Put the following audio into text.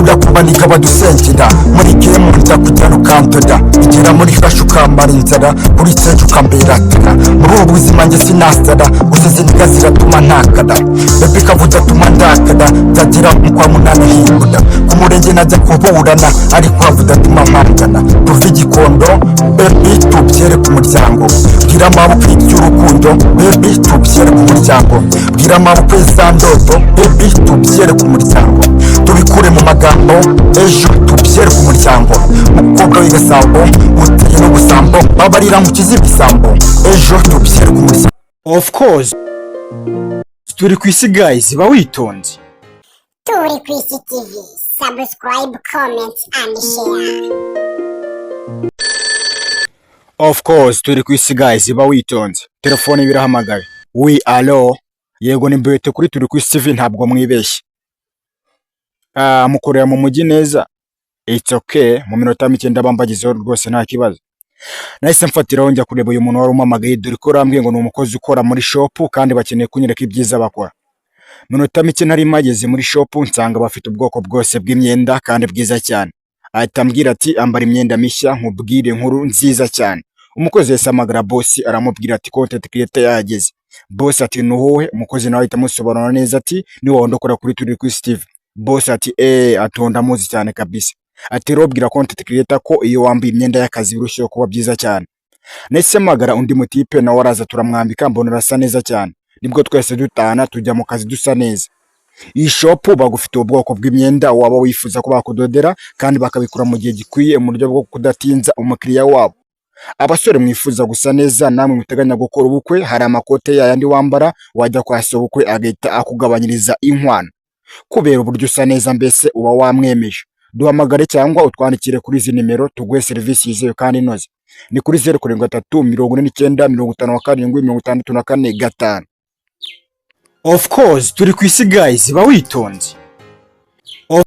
Nkura ku baniga badusengera. Muri game njya kujyana ukandoda. Bigera muri fashe ukambara inzara. Kuri stage ukambera tara. Muri ubu buzima njye sinasara. Gusa izi niga ziratuma ntakara. Baby kavuga atuma ndakara. Byagera mu kwa munani himbuda. Ku murenge najya kuburana. Ariko havuga atuma mpangana. Tuve Igikondo, baby, tubyere ku muryango. Bwira amaboko iby'urukundo, baby, tubyere ku muryango. Bwira amaboko za ndoto, baby, tubyere ku muryango. Tubikure mu magambo, ejo tubyere ku muryango. Mukobwa w'igasabo, uteye n'ubusambo, babarira mukize ibisambo. Ejo tubyere ku muryango. Of course, Turi ku Isi guys, ba witonze. Turi ku Isi TV. Subscribe, comment and share. Of course, Turi ku Isi guys, ba witonze. Telefone birahamagaye. Oui, allo? Yego, ni Mbete kuri Turi ku Isi TV, ntabwo mwibeshye. Ah, mukorera mu mujyi neza. It's okay, mu minota mike ndaba mbagezeho rwose, nta kibazo. Nahise mfatiraho njya kureba uyu muntu wari umpamagaye, dore ko urambwiye ngo ni umukozi ukora muri shop kandi bakeneye kunyereka ibyiza bakora. Minota mike nari mageze muri shop, nsanga bafite ubwoko bwose bw'imyenda kandi bwiza cyane. Ahita ambwira ati: "Ambara imyenda mishya nkubwire inkuru nziza cyane." Umukozi yahise ahamagara boss, aramubwira ati: "Content creator yahageze." Boss ati: "Ni wowe?" Umukozi nawe ahita amusobanura neza ati: "Ni wowe ndakora kuri Turi ku Isi TV." Boss ati: "Eh," atonda amuzi cyane kabisa. Ati: "Rero bwira content creator ko iyo wambaye imyenda y'akazi birushaho kuba byiza cyane." Nahise mpamagara undi mutipe, nawe araza turamwambika, mbona arasa neza cyane. Nibwo twese dutahana tujya mu kazi dusa neza. Iyi shop bagufitiye ubwoko bw'imyenda waba wifuza ko bakudodera kandi bakabikora mu gihe gikwiye, mu buryo bwo kudatinza umukiriya wabo. Abasore mwifuza gusa neza, namwe muteganya gukora ubukwe, hari amakote yayandi wambara wajya kwa ubukwe agahita akugabanyiriza inkwano kubera uburyo usa neza, mbese uba wamwemeje. Duhamagare cyangwa utwandikire kuri izi nimero tuguhe serivisi yizewe kandi inoze. Ni kuri 0734957645. Of course, Turi ku Isi guys, ba witonze.